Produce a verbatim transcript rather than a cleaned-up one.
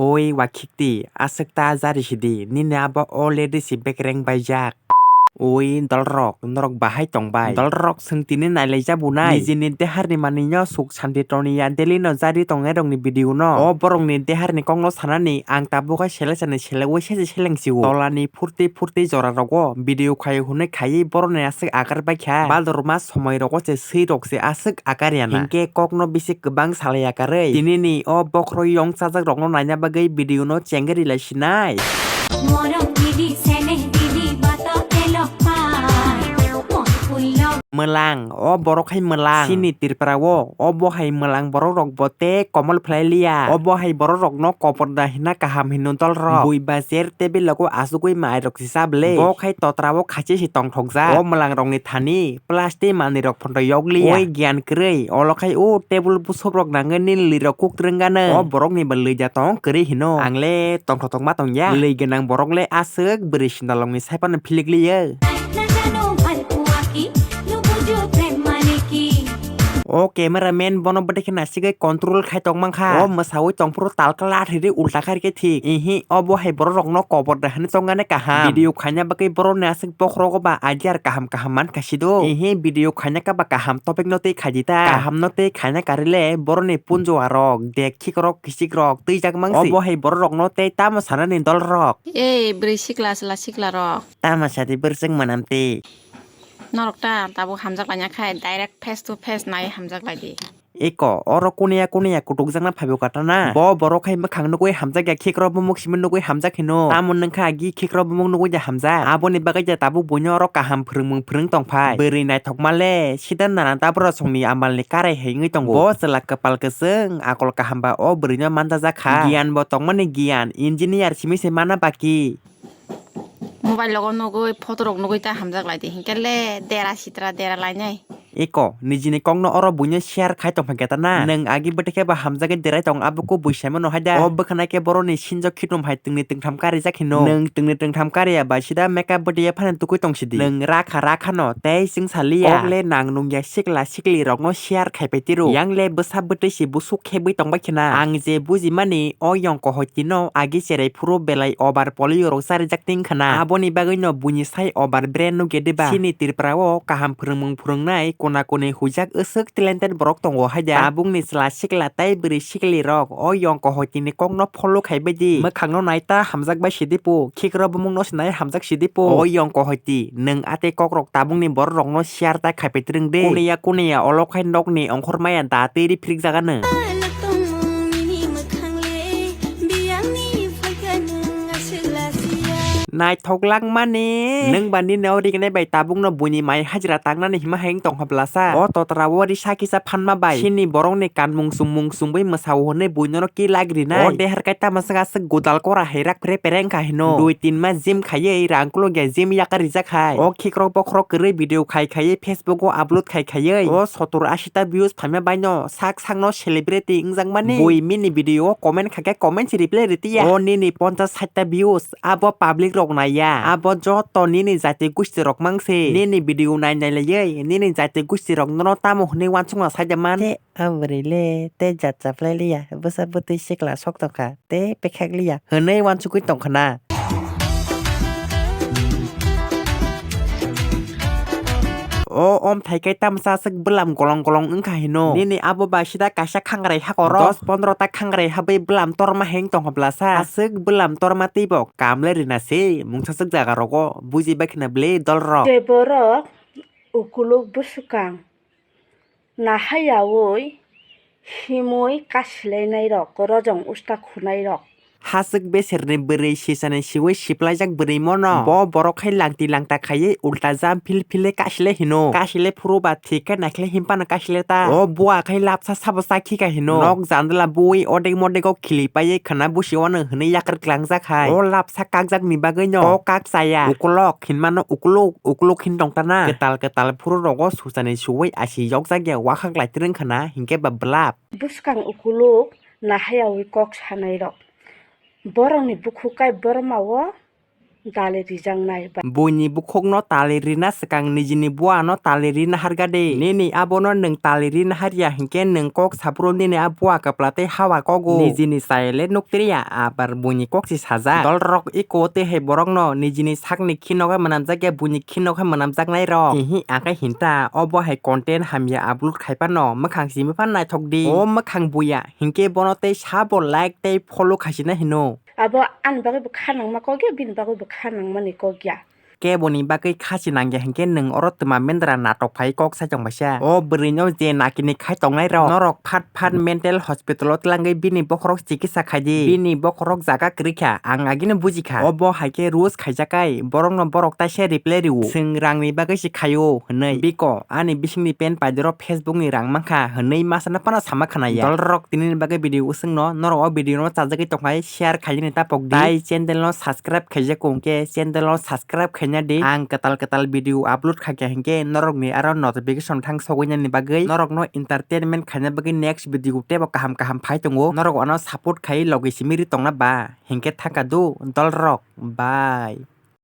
Oi wakhikti, aswk ta jari sidi, nini abo already si bekreng baijak. Oi dolrok, norok bahai tongbai? Dolrok swng tini nailaijak bunai. Nijini deharni manwino suk santi toniya daily no jari tongnai rokni video no. O borokni deharni kokno sanani ang tabukha sele sani selewi sese seleng sio. Tolani phurti phurti jora rogo video khaio hwnwi khaiwi borokni aswk akar baikha. Badorma somoi rogo se swi rok se aswk akar yana. Hinkhe kokno bisi kwbang salai akarwi tinini o bokhorok yong chajak rokno naina bagwi video no chengri lai sinai. Morok didi, seneh didi, bato elok pai. Mokul lok. Mwlang, o borok hai mwlang. Chini Tripura o, obo hai mwlang borok rok bo tei komol phlai liya. Obo hai borok rok no koporda hina kaham hino dol rok. Bui ba chair table logo asugwi mai rok si sa bwle. Bo khai totra o khachi si tongthokjak. O mwlang rok ni thani plastic manwi rok photo yok liya. Oi giyan kwrwi, olo khai o table busuk rok nangwi nini lwi rok kuk twrwng gano. O borok ni ba lwi ja tong kwrwi hino. Ang le tongthotok ma tongya. Lwi gwnang borok le aswk bwrwi sindalong ni sai phano philik liya. O camera man bono bwtwi khe nasigwi control khai tong mankha. O mwsawi tongphuru talka lathiri ulta kharikhe thik. Ihi, obo hai borok rokno kobor da hwnwi chongani kaham. Video khaina bagwi borokni aswk bokhorogo ba idea kaham kaham mankha sido. Ihi, video khaina khe ba kaham topic no twi khaidi ta. Kaham no twi khaina karile borokni punjo arok, dek khikrok, kisikrok twijak mangsi. Obo hai borok rokno tei tamo sanani dol rok. Ei, bwrwi sikla, chwla sikla rok. Tamo sadi bwrwswk mwnam twi. Norok ta tabuk hamjak laina khai direct face to face nai hamjak lai di. Eko, oro kuniya kuniya kutukjakna phaibo katana. Bo borok khai mwkhang nugui hamjak ya, khikrok bumuk simi nugui hamjak hino. Tamo nungkha agi khikrok bumuk nugui da hamjak. Aboni bagwi da tabuk buino oro kaham phwrwngmung phwrwng tongphai. Bwrwi naithokma le, sida nana tabra songni amalni karai hai wngwi tongo. Bo chwla kwpal kwchwng, akol kaham ba o bwrwino manjajak kha. Giyan bo tongmani giyan, engineer simi se mana baki. Mobile logo nugui, photo rok nugui ta hamjak lai di. Hinkhe le dera sitra dera lainai. Eko, nijini kokno oro buino share khai tongpha keta na. Nwng agi bwtwi khe ba hamjagwi derai tong, abo kubui saimano hai da. O bwkhwnai khe boroni sinjok khitum hai twngni twngtham karijak hino. Nwng twngni twngtham kariya ba sida makeup bwtwi phano tukui tong sidi. Nwng rakha rakhano tei chwng saliya. Kok le nang nungya sikla sikli rokno share khai pai tiro. Yang le bwsa bwtwi si busuk khebwi tongbai khna. Ang je bujimani o yongko hoi tino agi cherai phuru belai over polio rok charijak ting khna. Aboni bagwi no buini sai over brain no gede ba. Chini Tripura o kaham phwrwngmung phwrwngnai kona koni huijak aswk talented borok tongo hai da. Tabukni chwla sikla tei bwrwi sikli rok o yongko hoi tini kokno follow khai bai di. Mwkhang no nai ta hamjak bai sidi po, khikrok bumung no sinai hamjak sidi po. O yongko hoi ti, nwng atwi kokrok tabukni borok rokno share ta khai pai twrwng de. Kuniya kuniya olo khai nokni ongkhor maya da twi ri phirikjak ano. Naithok langmani. Nwng ba nini o rignai bai tabukno buini mai hajra tangnani hima hai wng tongkha blasa. O totra o ri sakisa phanma bai. Chini borokni kanmung chumung chumui mwsao hwnwi buino ki lagrinai. O dehar kai tamo swk aswk godal kora hai rak phre pereng kha hino. Dui tin ma gym khaiwi rang kulukya gym yakar rijak hai. O khikrok bokhorok kwrwi video khai khaiwi Facebook o upload khai khaiwi. O sotor ashi ta views phaima baino sak sakno celebrity wngjakmani. Bui mini video o comment khaikhe comment se reply ritiya. O nini ponchas sait ta views abo public rok naiya. Abo joto nini jati gusti rok mangse. Nini video nai nai laiwi nini jati gusti rok nono tamo hwnwi wansukna saida man. Te o bwrwi le te jat chaplai liya, bwsa bwtwi sikla sok tongkha, te pekhak liya hwnwi wansukwi tongkhna. O omthai khe tamsa aswk bwlam golong golong wngkha hino. Nini abo bai sida kaisa khangrai hakoro dos pondro ta khangrai habwi bwlam torma heng tongkha blasa. Aswk bwlam torma twibo kam le rina se mungsa swk jaga rogo buji bai khna bwle dol rok. Je borok ukuluk bwswkang nahayaui himui kasilainairok, rojong usta khunairok. Haswk beserni bwrwi sisani siui siplaijak bwrwi mono. Bo borok khai langti langta khaiwi ulta jam phil phile kasile hino. Kasile phuru ba thik khe naikhle himpano kasile ta. O bua khai lapsa sabo sakhi ka hino. Nok jandala bui odek modek o khili paiwi khwna busi wano hwnwi yakar klangjak hai. O lapsa kakjakni bagwino o kak chaya. Ukolok hinmano ukuluk. Ukuluk hin tongtana. Kwtal kwtal phuru rogo suchani suwi asi yokjak ya wakhak lai twrwng khana hinkhe ba bwlap. Bwskang ukuluk nahayaui kok sanairok. Borokni bukhuk kai bormao Tali rijaknai ba. Buini bukhukno tali rina swkang nijini buano tali rina harga di. Nini abono nwng tali rina harya hinkhe nwng kok saphuru nini a bua kwpla tei hawa kogo. Nijini chayale nuktriya abar buini kok si sajak. Dolrok iko tei hai borokno nijini sakni khino khe mwnamjakya buini khino khe mwnamjaknai rok. Ihi akhe hinta obo hai content hamya upload khai phano mwkhang simi phan naithok di. O mwkhang buya hinkhe bono tei sabo like tei follow khaisina hino. Abo ani bagwi bo kha nangma kok ya, bini bagwi bo kha nangmani kok ya. Keboni bagwi kha si nangya hinkhe nwng oro twma mendra natok phai kok sai tong baisa. O bwrwino je nakini khai tongnai rok norok phat phat mental hospital o twlangwi bini bokhorok chikitsa khai di. Bini bokhorok jaga kwrwi kha, ang agini buji kha. Obo hai khe rules khaijak kai, borokno borok taisa reply rw. Chwng rangni bagwi se khaio hwnwi. Biko ani bisingni pen paidero Facebook ni rang mankha hwnwi masano phano sama khwnaya. Dolrok tinini bagwi video usungno norok o video no chajagwi tongkhai share khainani tapok di. Tai channel no subscribe khaijak kho hwnkhe channel no subscribe khaina di. Ang kwtal kwtal video upload khaikha hinkhe norokni aro notification thang sogwinani bagwi norokno entertainment khaina bagwi next video teibo kaham kaham phai tongo. Norok ano support khai logi simi ri tongna ba hinkhe thangkha do dolrok. Bye.